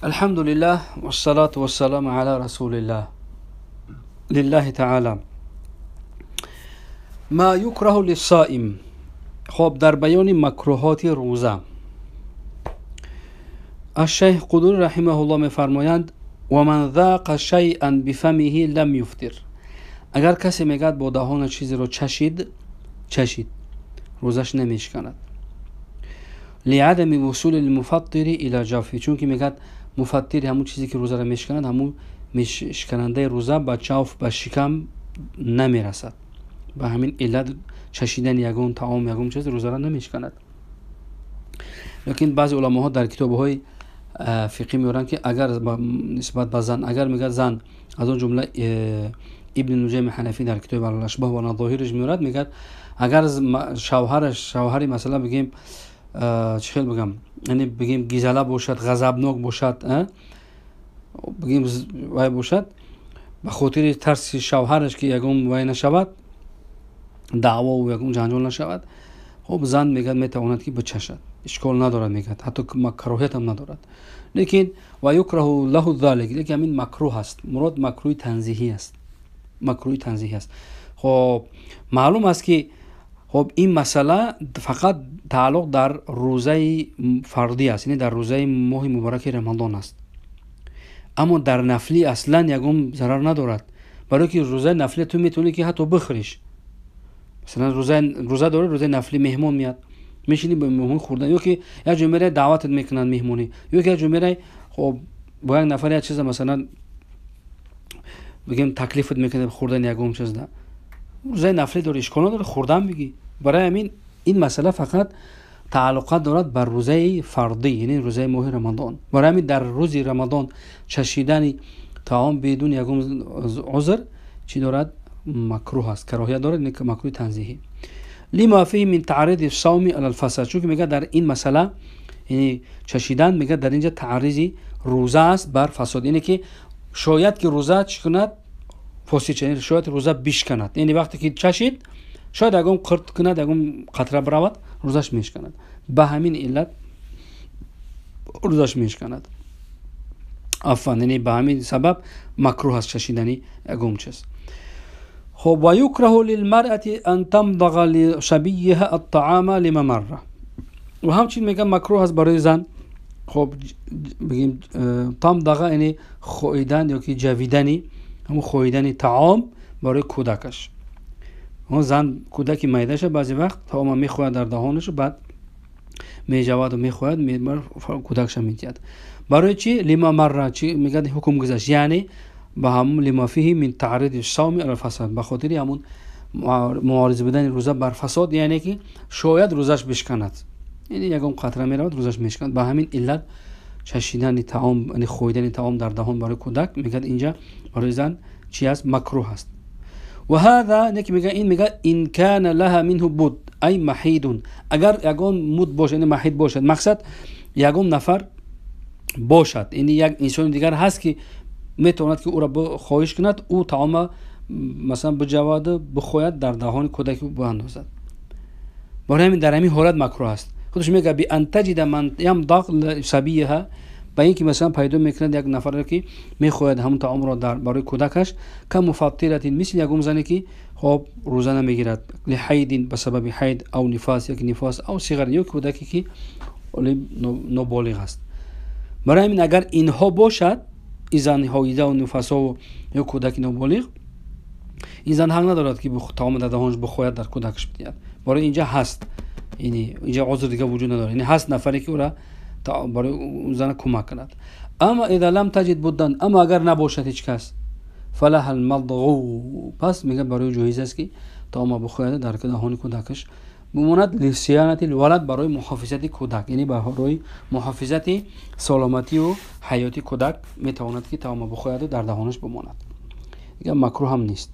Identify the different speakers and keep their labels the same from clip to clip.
Speaker 1: الحمد لله والصلاة والسلام على رسول الله لله تعالى. ما يكره للصائم. خب در بیان مکروهات روزه الشیخ قدور رحمه الله میفرمایند و من ذاق شیئا بفمه لم یفطر. اگر کسی میگد با دهان چیزی رو چشید روزش نمیشکند. لعدم وصول المفطر الى جوفه، چون که میگد مفطر همون چیزی که روزه را میشکند، همون شکننده روزه با جوف، به شکم نمیرسد. به همین علت چشیدن یگان طعام یگان چیز روزه را نمیشکند. لیکن بعضی علماها در کتاب‌های فقهی میورند که اگر نسبت به زن، اگر میگه زن، از اون جمله ابن نجیم حنفی در کتاب الاشباه و نظاهرش میورد، میگه اگر شوهرش، شوهری مثلا بگیم چی خیلی بگم، یعنی بگیم گیزله باشد، غضبناک باشد، بگیم وای باشد، به خاطر ترس شوهرش که یگون وای نشود، دعوا و یگون جنجال نشود، خب زن میگه میتواند که بچشد، اشکال ندارد، میگه حتی مکروهیت هم ندارد. لیکن و یکره له ذلک، لیکن همین مکروه است، مراد مکروه تنزیهی است، مکروه تنزیهی است. خب معلوم است که خب این مسئله فقط تعلق در روزه فردی است، یعنی در روزه ماه مبارک رمضان است. اما در نفلی اصلا یگون ضرر ندارد، برای که روزه نفلی تو میتونی که حتی بخوریش. مثلا روزه داره، روزه نفلی مهمون میاد، میشینی به مهمون خوردن، یا که یک جا میره دعوتت میکنن مهمونی، یا که یک جا میره خب با یک نفر یک چیز مثلا بگیم تکلیفت میکنه خوردن یگون چیز، ده روزه نفلی داره، اشکال نداره، خوردن میگی. برای همین این مسئله فقط تعلقات دارد بر روزه فردی، یعنی روزه ماه رمضان. برای همین در روز رمضان چشیدن طعام بدون یگون عذر چی دارد؟ مکروه است، کراهیت دارد، یعنی مکروه تنزیهی. لما فيه من تعریض الصوم على الفساد، چون که میگه در این مسئله، یعنی چشیدن، میگه در اینجا تعریض روزه است بر فساد، یعنی که شاید که روزه چی کند؟ فاسد، یعنی شاید روزه بشکند، یعنی وقتی که چشید شاید اگم قرط کند، اگم قطره برود، روزش میشکند. به همین علت روزش میشکند. عفوا، یعنی به همین سبب مکروه است چشیدنی اگم چیز. خب و یکره للمرأة ان تمضغ لشبیها الطعام لما مره. و همچنین میگم مکروه است برای زن، خب بگیم تمضغ یعنی خویدن یا که جویدنی، همون خویدن طعام برای کودکش. اون زن کودکی میدهش بعضی وقت طعام میخواد در دهانش، بعد میجود و میخواد، کودکش میدید. برای چی؟ لما مره، چی میگه حکم گذشت، یعنی به همون لما فیه من تعریض الصوم علی الفساد، به خاطر همون معارض بودن روزه بر فساد، یعنی که شاید روزش بشکند، یعنی یگم قطره میرود روزش میشکند. به همین علت چشیدن طعام، یعنی خوردن طعام در دهان برای کودک، میگه اینجا برای زن چی است؟ مکروه است. و هذا نک میگه این، میگه ان کان لها منه بد ای محید، اگر یگون مد باشه، یعنی محید باشد، مقصد یگون نفر باشد، یعنی یک انسان دیگر هست که میتواند که او را خواهش کند، او طعام مثلا بجواد بخوید در دهان کودک باندازد. برای همین در همین حالت مکروه است. خودش میگه بی ان تجد من یمضغ صبیها، با اینکه مثلا پیدا میکند یک نفر که میخواد همون طعام را در برای کودکش، که مفطرت، مثل یگون زنی که خب روزه نمیگیرد، لحید، به سبب حید او نفاس، یک نفاس او صغر، یک کودکی که نابالغ است. برای همین اگر اینها باشد، این زن حایضه و نفاسا و یا کودک نابالغ، این زن حق ندارد که طعام در دهانش بخوید در کودکش بدهد. برای اینجا هست، یعنی اینجا عذر دیگه وجود نداره، یعنی هست نفری که او را برای اون زن کمک کند. اما اذا لم تجد بدن، اما اگر نباشد هیچ کس، فلها المضغ، پس میگه برای جایز است که طعام بخوید در دهان کودکش بماند، لصیانة الولد، برای محافظت کودک، یعنی برای محافظت سلامتی و حیات کودک میتواند که طعام بخوید و در دهانش بماند. دیگه مکروه هم نیست.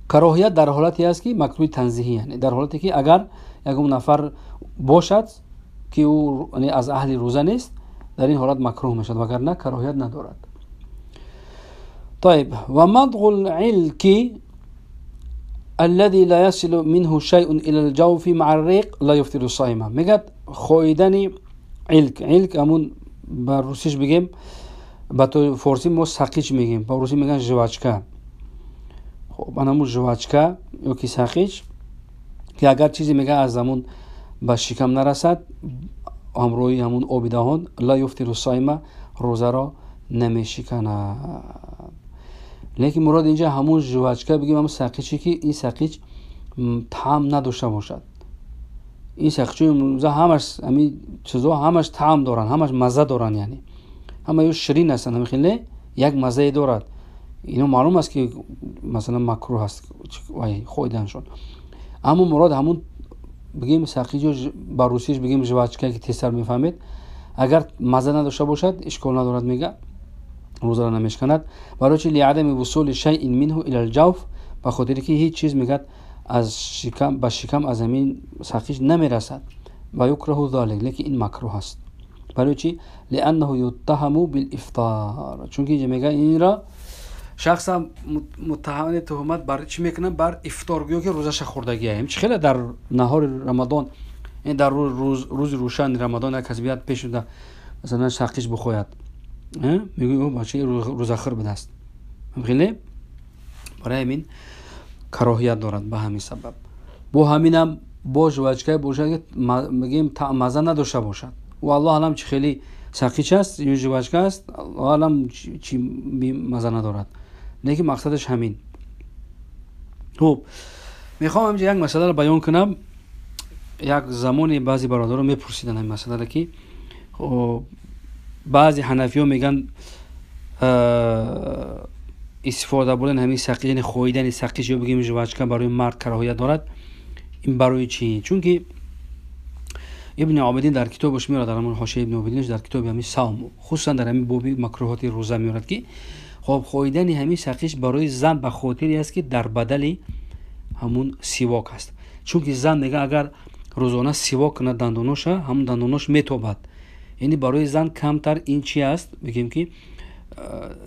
Speaker 1: کراهیت در حالتی است که مکروه تنزیهی، یعنی در حالتی که اگر یک نفر باشد که او یعنی از اهل روزه نیست، در این حالت مکروه میشد، وگرنه کراهیت ندارد. طيب و مضغ العلك الذي لا يصل منه شيء الى الجوف مع الريق لا يفطر الصائم. میگه خویدن علک، علک همون ба русиш бигем, ба форсӣ мо сақич мегем, ба русӣ мегӯянд жвачка. Хоб, анамун жвачка ё ки сақич, ки агар чизе мега аз ҳамун ба шикам нарасад, ҳамроҳи ҳамун оби даҳон, ла юфтиру сайма, рӯзаро намешиканад. Лекин мурод инҷа ҳамун жвачка бигем, ҳамун сақиче ки ин сақич таъм надошта бошад. Ин сақичҳои имрӯза ҳамаш ҳамин чизҳо ҳамаш таъм доранд, ҳамаш мазза доранд, яъне ҳама ё ширин ҳастанд, ҳамин хеле як маззае дорад. Ино маълум аст, ки масалан макрӯҳ аст хӯриданашон. Аммо мурод ҳамун бигем сақич ё ба русиш бигем жвачка, ки тезтар мефаҳмед, агар мазза надошта бошад, ишкол надорад, мега рӯзаро намешканад. Барои чи? Лиадами вусули шайъин минҳу ила лҷавф, ба хотире ки ҳеҷ чиз мегӯяд аз шикам ба шикам аз ҳамин сақич намерасад. Ва юкраҳу залик, лекин ин макрӯҳ аст. Барои чи? Лианнаҳу юттаҳаму билифтор, чунки инҷа мега инро шахсам муттаҳам туҳмат бар чӣ мекунад? Бар ифтор, гӯё ки рӯзаша хӯрдагия. Чи хеле дар наҳори Рамадон, дар рӯзи рӯшани Рамадон як кас биёд пеш шуда, масалан сақич бихояд, мегӯй бача рӯзахӯр будааст. Хеле барои ҳамин кароҳият дорад. Ба ҳамин сабаб бо ҳаминам бо жвачкае бошад, ки мегӯем мазза надошта бошад. Ва Аллоҳ алам, чи хеле сақич аст ё жвачка аст, Аллоҳ алам, чи мазза надорад, лекин мақсадаш ҳамин. Хуб, мехоҳам инҷа як масъаларо баён кунам. Як замоне баъзе бародарон мепурсиданд ҳамин масъаларо, ки баъзе ҳанафиҳо мегӯянд, истифода бурдани ҳамин сақич, яъне хоҳидани сақич ё бигем жвачка, барои мард кароҳият дорад. Ин барои чӣ? Чунки Ибни Обидин дар китобаш меорад, дар ҳамон ҳошияи Ибни Обидинаш, дар китоби ҳамин савм, хусусан дар ҳамин боби макрӯҳоти рӯза меорад, ки хоб, хоҳидани ҳамин сақич барои зан ба хотире аст, ки дар бадали ҳамун сивок аст. Чунки зан мега, агар рӯзона сивок кунад дандоноша, ҳамун дандонош метобад. Яъне барои зан камтар ин чи аст, бигем ки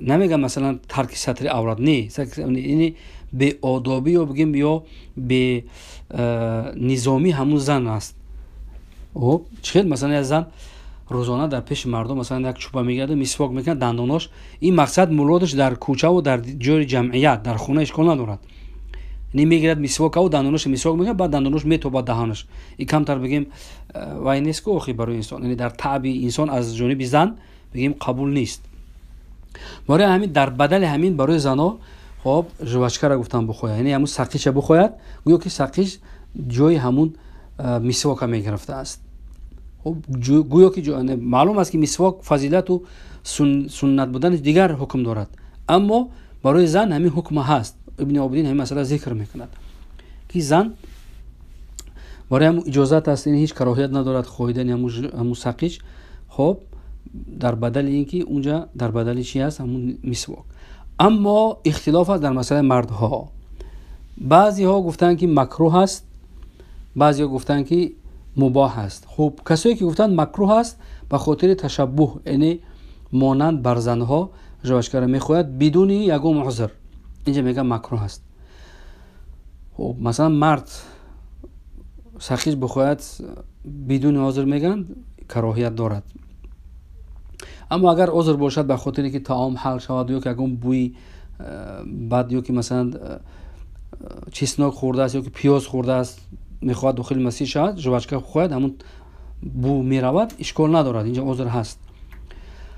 Speaker 1: намегам масалан тарки сатри аврат, не, яъне беодобӣ ё бигем ё бенизомӣ ҳамун зан аст. Хуб, чӣ хел масалан як зан рӯзона дар пеши мардум масалан як чӯба мегирад, мисвок мекунад дандонош, ин мақсад муродаш дар кӯчаву дар ҷои ҷамъият, дар хона ишкол надорад. Яъне мегирад мисвокаву дандоноша мисвок мекунад, баъд дандонош метобад даҳанаш. Ин камтар бигем вай нест ку охи барои инсон, яъне дар таъби инсон аз ҷониби зан бигем қабул нест. Барои ҳамин дар бадали ҳамин барои зано хоб жвачкаро гуфтан бихояд, яъне ҳамун сақича бихояд, гӯё ки сақич ҷои ҳамун мисвока мегирифтааст. Гӯё ки маълум аст, ки мисвок фазилату суннат будани дигар ҳукм дорад, аммо барои зан ҳамин ҳукма ҳаст. Ибни Обидин ҳамин масъала зикр мекунад, ки зан барои ҳамун иҷозат аст, ҳеҷ кароҳият надорад хоҳидани ҳамун сақич. Хоб, дар бадали ин ки унҷа дар бадали чи аст? Ҳамун мисвок. Аммо ихтилоф аст дар масъалаи мардҳо. Баъзеҳо гуфтанд, ки макрӯҳ аст, баъзеҳо гуфтанд, ки мубоҳ аст. Хуб, касое ки гуфтанд макрӯҳ аст, ба хотири ташаббуҳ, яъне монанд бар занҳо жвачкаро мехоҳад бидуни ягон узр, инҷа мегӯяд макрӯҳ аст. Хуб, масалан мард сақич бихоҳад бидуни узр, мегӯянд кароҳият дорад. Аммо агар узр бошад, ба хотире ки таом ҳал шавад ё ки ягон бӯи бад, ё ки масалан чеснок хӯрдааст ё ки пиёз хӯрдааст, мехоҳад дохили масҷид шавад, жвачка хоҳад, ҳамун бӯ меравад, ишкол надорад, инҷа узр ҳаст.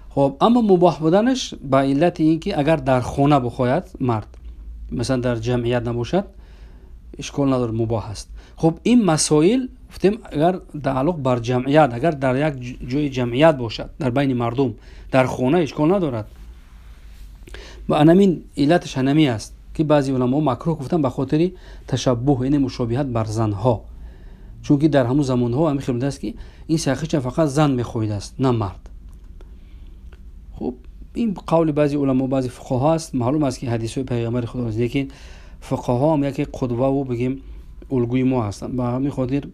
Speaker 1: Хоб, аммо мубоҳ буданаш ба иллати ин ки агар дар хона бихоҳад мард, масалан дар ҷамъият набошад, ишкол надорад, мубоҳ аст. Хуб, ин масоил гуфтем, агар тааллуқ бар ҷамъият, агар дар як ҷои ҷамъият бошад, дар байни мардум, дар хона ишкол надорад. Ба анамин иллаташ ҳанами аст, ки баъзе уламо макрӯҳ гуфтанд, ба хотири ташаббуҳ, яъне мушобиҳат бар занҳо, чунки дар ҳамун замонҳо ҳамин хел будааст, ки ин сақича фақат зан мехоҳидааст, на мард. Хуб, ин қавли баъзе уламо, баъзе фуқаҳо аст. Маълум аст, ки ҳадисҳои пайғамбари худо аст, лекин фуқаҳо ҳам яке қудваву бигем улгӯи мо ҳастанд. Ба ҳамин хотир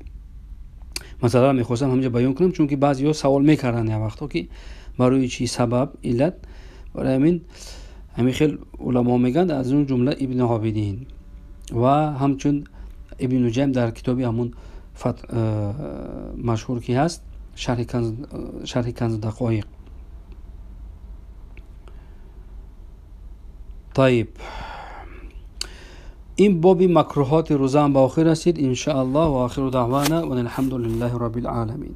Speaker 1: масъаларо мехостам ҳаминҷа баён кунам, чунки баъзеҳо савол мекарданд як вақтҳо, ки барои чӣ сабаб, иллат. Барои ҳамин хел уламо мегӯянд, аз он ҷумла Ибни Обидин ва ҳамчун Ибни Нуҷайм дар китоби ҳамун машҳур ки ҳаст, шарҳи Канзу дақоиқ. Тайиб, ин боби макрӯҳоти рӯза ҳам ба охир расид, иншааллоҳ. Ва охиру даъвана ва алҳамду лиллаҳи роббил оламин.